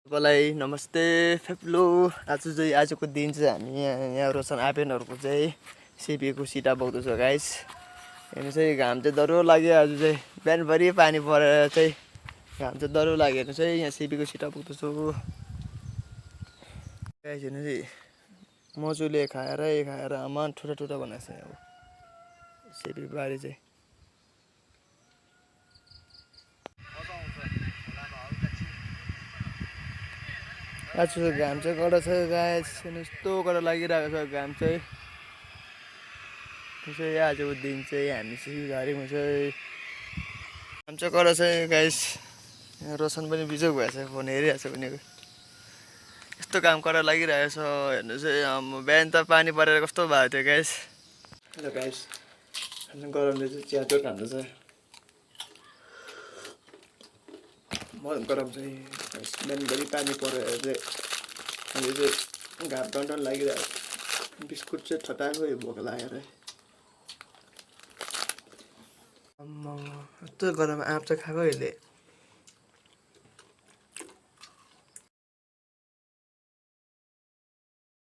सबैलाई नमस्ते फेप्लो। आजको दिन चाहिँ हामी यहाँ रोशन आपेनहरूको चाहिँ सिपीको सिटा बोक्दैछौँ गाइस। हेर्नु चाहिँ घाम चाहिँ डह्रो लाग्यो। आज चाहिँ बिहानभरि पानी परेर चाहिँ घाम चाहिँ डह्रो लाग्यो। हेर्नु चाहिँ यहाँ सिपीको सिटा बोक्दैछौँ गाइस। हेर्नु चाहिँ मजुले खाएर आमा ठुटा बनाएको छ अब सिपी बारी चाहिँ। आज घाम चाहिँ कडा छ गाइस। यस्तो कडा लागिरहेको छ घाम चाहिँ। त्यसै आजको दिन चाहिँ हामी चाहिँ घरमा चाहिँ घाम चाहिँ कडा छ गाइस। रोशन पनि बिजोग भएछ फोन हेरिरहेको छ भनेको। यस्तो घाम कडा लागिरहेको छ। हेर्नु चाहिँ बिहान त पानी परेर कस्तो भएको थियो गाइस। हेलो गाइस, गरमले चाहिँ च्यातो खाँदैछ। बहुत गरम चाहिँ बिहानभरि पानी परेर चाहिँ अहिले चाहिँ घाम टन्टन लागिरहेको। बिस्कुट चाहिँ ठटाएको भोक लागेर। यस्तो गरम आँप चाहिँ खाएको अहिले।